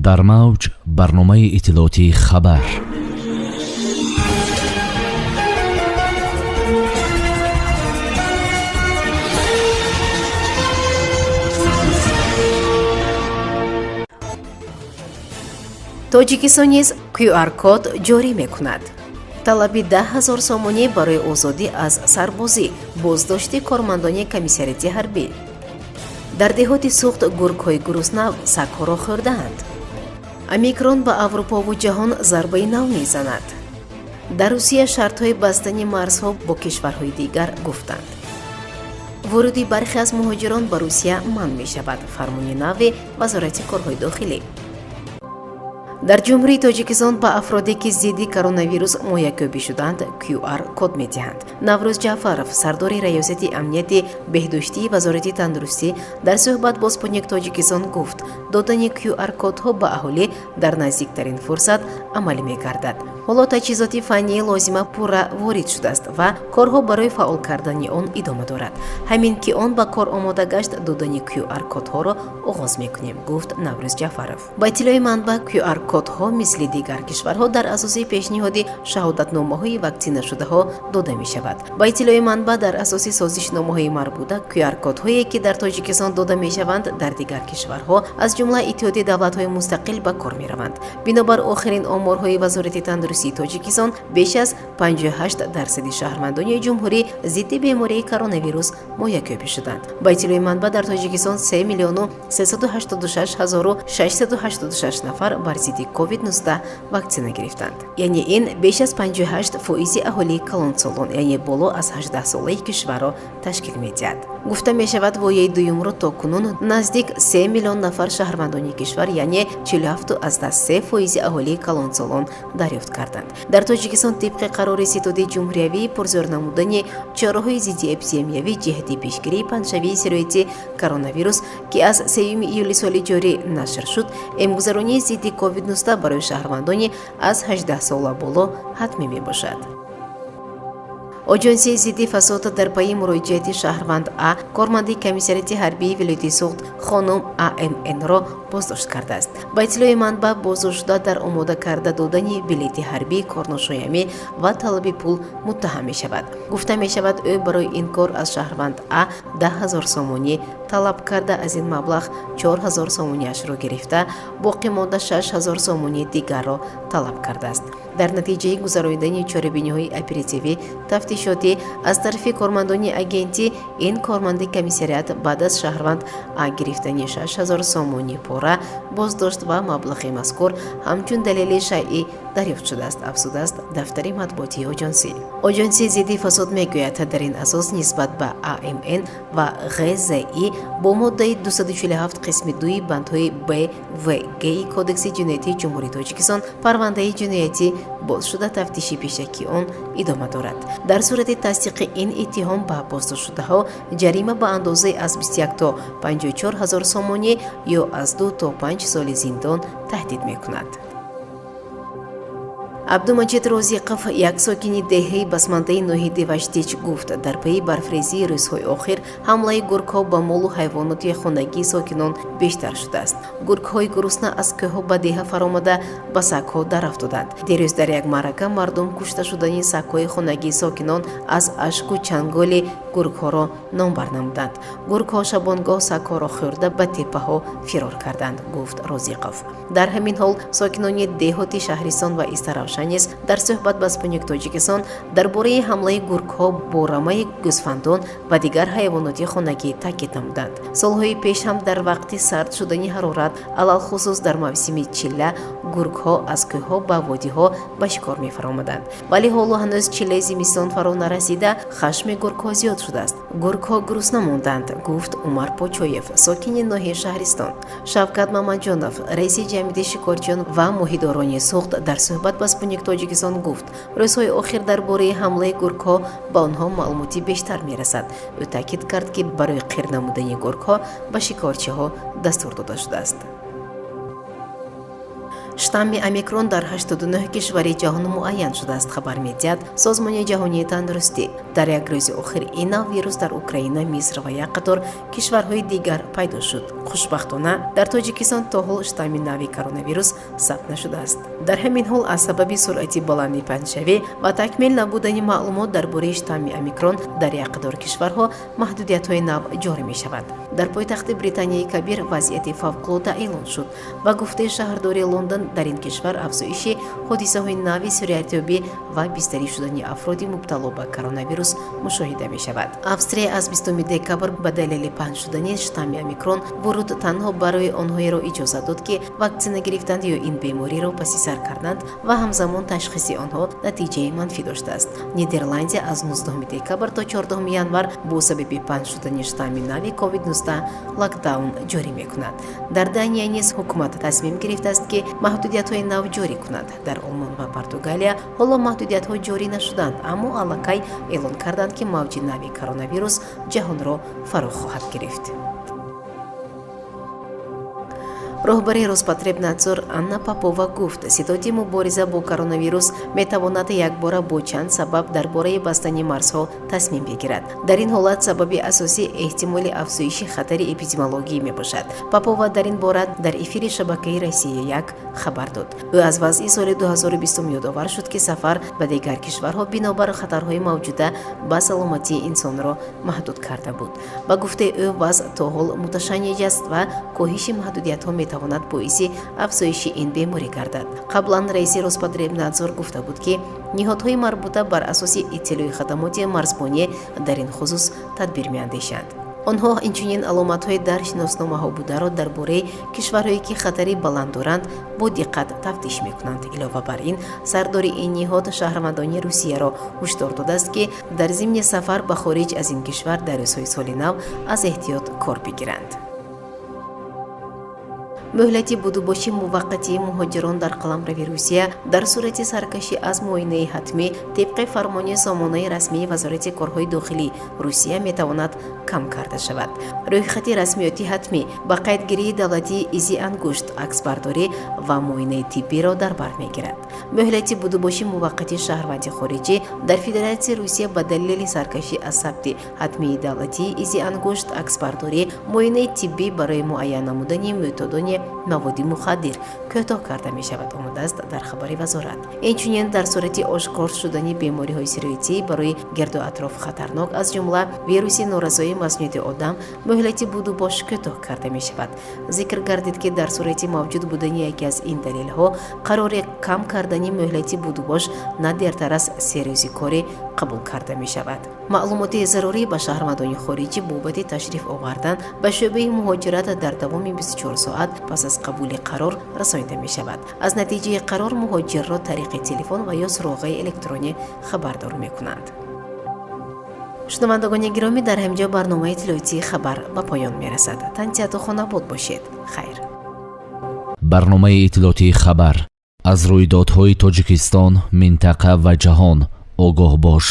Дар мавҷ барномаи иттилоотии «Хабар». Тоҷикистон низ QR-код ҷорӣ мекунад. Талаби 10 000 сомонӣ барои озодӣ аз сарбозӣ, боздошти кормандони комиссариати ҳарбӣ. Дар деҳоти Суғд гургҳои гурусна сагҳоро хӯрдаанд. Омикрон ба Аврупову ҷаҳон зарбаи нав мезанад. Дар Русия шартҳои бастани марзҳо бо кишварҳои дигар гуфтанд. Вуруди бархе аз муҳоҷирон ба Русия манъ мешавад, фармони нави Вазорати корҳои дохилӣ. Дар Ҷумҳурии Тоҷикистон ба афроде, ки зидди коронавирус моякӯбӣ шуданд, QR код медиҳанд. Наврӯз Ҷаъфаров, сардори Раёсати амнияти беҳдоштии Вазорати тандурустӣ, дар суҳбат бо «Спутник Тоҷикистон» гуфт, додани QR кодҳо ба аҳолӣ дар наздиктарин фурсат амалӣ мегардад. Ҳоло таҷҳизоти фаннии лозима пурра ворид шудааст ва корҳо барои фаъол кардани он идома дорад. Ҳамин ки он ба кор омода гашт, додани QR кодҳоро оғоз мекунем, гуфт Наврӯз Ҷаъфаров. Ба иттилои манбаъ, QR кодҳо мисли дигар кишварҳо дар асоси пешниҳоди шаҳодатномаҳои ваксинашудаҳо дода мешавад. Ба иттилои манбаъ, дар асоси созишномаҳои марбута QR кодҳое, ки дар Тоҷикистон дода мешаванд, дар дигар кишварҳо, аз ҷумла Иттиҳоди давлатҳои мустақил, ба кор мераванд. Бинобар охирин оморҳои Вазорати тандурустии Тоҷикистон, беш аз 58 дарсади шаҳрвандони ҷумҳурӣ зидди бемории коронавирус моякӯбӣ шуданд. Ба иттилои манбаъ, дар Тоҷикистон 3 миллиону 386 ҳазору 686 нафар бар зидди COVID-19 ваксина гирифтанд, яъне ин беш аз 58 фоизи аҳолии калонсолон, яъне боло аз 18 солаи кишварро ташкил медиҳад. Гуфта мешавад, вояи дуюмро то кунун наздик 3 миллион нафар шаҳрвандони кишвар, яъне 47,3 фоизи аҳолии калонсолон дарёфт карданд. Дар Тоҷикистон тибқи қарори Ситоди ҷумҳуриявии пурзӯр намудани чораҳои зиддиэпидемиявӣ ҷиҳати пешгирии паҳншавии сирояти коронавирус, ки аз 3 июли соли ҷорӣ нашр шуд, эмгузаронии зидди COVID-19 барои шаҳрвандони аз 18 сола боло ҳатмӣ мебошад. Оҷонсии зидди фасод дар пайи муроҷиати шаҳрванд А корманди комиссариати ҳарбии вилояти Суғд хонум АМН-ро боздошт кардааст. Ба иттилои манбаъ, боздоштшуда дар омода карда додани билети ҳарбии корношоямӣ ва талаби пул муттаҳам мешавад. Гуфта мешавад, ӯ барои ин кор аз шаҳрванд А 10 000 сомонӣ талаб карда, аз ин маблағ 4000 сомониашро гирифта, боқӣ монда 6000 сомонии дигарро талаб кардааст. Дар натиҷаи гузаронидани чорабиниҳои оперативӣ тафтишотӣ аз тарафи кормандони агентӣ, ин корманди комиссариат баъд аз шаҳрванд А гирифтани 6000 сомонӣ пора боздошт ва маблағи мазкур ҳамчун далели шайъӣ дарёфт шудааст, афзудааст дафтари матбуотии оҷонсӣ. Оҷонсии зидди фасод мегӯяд, дар ин асос нисбат ба АМН ва ҒЗИ бо моддаи 247 қисми 2 бандҳои Б, В, Г Кодекси ҷиноятии Ҷумҳурии Тоҷикистон парвандаи ҷиноятӣ боз шуда, тафтиши пешакии он идома дорад. Дар сурати тасдиқи ин иттиҳом ба боздоштшудаҳо ҷарима ба андозаи аз 21 то 54 ҳазор сомонӣ ё аз 2 то 5 соли зиндон таҳдид мекунад. Абдумаҷид Розиқов, як сокини деҳаи Басмандаи ноҳияи Деваштич, гуфт, дар пайи барфрезии рӯзҳои охир ҳамлаи гургҳо ба молу ҳайвоноти хонагии сокинон бештар шудааст. Гургҳои гурусна аз кӯҳҳо ба деҳа фаромада, ба сагҳо дарафтоданд. Дирӯз дар як маърака мардум кушта шудани сагҳои хонагии сокинон аз ашку чанголи гургҳоро номбар намуданд. Гургҳо шабонгоҳ сагҳоро хӯрда, ба теппаҳо фирор карданд, гуфт Розиқов. Дар ҳамин ҳол сокинони деҳоти Шаҳристон ва Истаравшан низ дар суҳбат ба «Спутник Тоҷикистон» дар бораи ҳамлаи гургҳо бо рамаи гӯсфандон ва дигар ҳайвоноти хонагӣ таъкид намуданд. Солҳои пеш ҳам дар вақти сард шудани ҳарорат, алалхусус дар мавсими чилла, гургҳо аз кӯҳҳо ба водиҳо ба шикор мефаромаданд, вале ҳоло ҳанӯз чиллаи зимистон фаро нарасида, хашми гургҳо зиёд шудааст. Гургҳо гурусна монданд, гуфт Умар Почоев, сокини ноҳияи Шаҳристон. Шавкат Мамаҷонов, раиси ҷамъияти шикорчиён ва моҳидорони Суғд, дар суҳбат ба «Спутник Тоҷикистон» гуфт, рӯзҳои охир дар бораи ҳамлаи гургҳо ба онҳо маълумоти бештар мерасад. Ӯ таъкид кард, ки барои қир намудани гургҳо ба шикорчиҳо дастур дода шудааст. Штамми Омикрон дар 89 кишвари ҷаҳон муайян шудааст, хабар медиҳад Созмони ҷаҳонии тандурустӣ. Дар як рӯзи охир ин нав вирус дар Украина, Миср ва як қатор кишварҳои дигар пайдо шуд. Хушбахтона, дар Тоҷикистон то ҳол штамми нави коронавирус сабт нашудааст. Дар ҳамин ҳол, аз сабаби суръати баланди паҳншавӣ ва такмил набудани маълумот дар бораи штамми Омикрон дар як қатор кишварҳо маҳдудиятҳои нав ҷорӣ мешавад. Дар пойтахти Британияи Кабир вазъияти фавқулода эълон шуд. Ба гуфтаи шаҳрдори Лондон, дар ин кишвар афзоиши ҳодисаҳои нави сироятёбӣ ва бистарӣ шудани афроди мубтало ба коронавирус мушоҳида мешавад. Австрия аз 20 декабр ба далели паҳн шудани штамми Омикрон вуруд танҳо барои онҳоеро иҷозат дод, ки ваксина гирифтанд ё ин бемориро паси сар карданд ва ҳамзамон ташхиси онҳо натиҷаи манфӣ доштааст. Нидерландия аз 19 декабр то 14 январ бо сабаби паҳн шудани штамми нави COVID-19 локдаун ҷорӣ мекунад. Дар Дания низ ҳукумат тасмим гирифтааст, ки маҳдудиятҳои нав ҷорӣ кунад. Дар Олмон ва Португалия ҳоло маҳдудиятҳо ҷорӣ нашуданд, аммо аллакай эълон карданд, ки мавҷи нави коронавирус ҷаҳонро фаро хоҳад гирифт. Роҳбари Роспотребнадзор Анна Попова гуфт, ситоди мубориза бо коронавирус метавонад якбора бо чанд сабаб дар бораи бастани марзҳо тасмим бигирад. Дар ин ҳолат сабаби асосӣ эҳтимоли афзоиши хатари эпидемиологӣ мебошад. Попова дар ин бора дар эфири шабакаи Россия 1 хабар дод. Ӯ аз вазъи соли 2020 ёдовар шуд, ки сафар ба дигар кишварҳо бинобар хатарҳои мавҷуда ба саломатии инсонро маҳдуд карда буд. Ба гуфтаи ӯ, вазъ то ҳол муташанниҷ аст ва коҳиши маҳдудиятҳо метавонад боиси афзоиши ин беморӣ гардад. Қаблан раиси Роспотребнадзор гуфта буд, ки ниҳодҳои марбута бар асоси иттилои хадамоти марзбонӣ дар ин хусус тадбир меандешанд. Онҳо инчунин аломатҳои дар шиносномаҳо бударо дар бораи кишварҳое, ки хатари баланд доранд, бо диққат тафтиш мекунанд. Илова бар ин, сардори ин ниҳод шаҳрвандони Русияро ҳушдор додааст, ки дар зимни сафар ба хориҷ аз ин кишвар дар рӯзҳои соли нав аз эҳтиёт кор бигиранд. Муҳлати будубоши муваққатии муҳоҷирон дар қаламрави Русия дар сурати саркашӣ аз муоинаи ҳатмӣ тибқи фармони сомонаи расмии Вазорати корҳои дохилии Русия метавонад кам карда шавад. Рӯйхати расмиёти ҳатмӣ ба қайдгирии давлатии изи ангушт, аксбардорӣ ва муоинаи тиббиро дар бар мегирад. Муҳлати будубоши муваққати шаҳрванди хориҷӣ дар Федератсияи Русия ба далели саркашӣ аз сабти ҳатмии давлатии изи ангушт, аксбардорӣ, муоинаи тиббӣ барои муайян намудани мӯътодони маводи мухаддир кӯтоҳ карда мешавад, омадааст дар хабари вазорат. Инчунин, дар сурати ошкор шудани бемориҳои сироятӣ барои гирду атроф хатарнок, аз ҷумла вируси норасоии масунияти одам, муҳлати будубош кӯтоҳ карда мешавад. Зикр гардид, ки дар сурати мавҷуд будани яке аз ин далелҳо қарори кам кардани муҳлати будубош на дертар аз 3 рӯзи корӣ қабул карда мешавад. Маълумоти зарурӣ ба шаҳрвандони хориҷӣ бобати ташриф овардан ба шӯъбаи муҳоҷират дар давоми 24 соат пас аз қабули қарор расонида мешавад. Аз натиҷаи қарор муҳоҷирро тариқи телефон ва ё суроғаи электронӣ хабардор мекунанд. Шунавандагони гиромӣ, дар ҳамин ҷо барномаи иттилоотии «Хабар» ба поён мерасад. Тансиҳату хонобод бошед. Хайр. Барномаи иттилоотии «Хабар». Аз рӯйдодҳои Тоҷикистон, минтақа ва ҷаҳон огоҳ бош.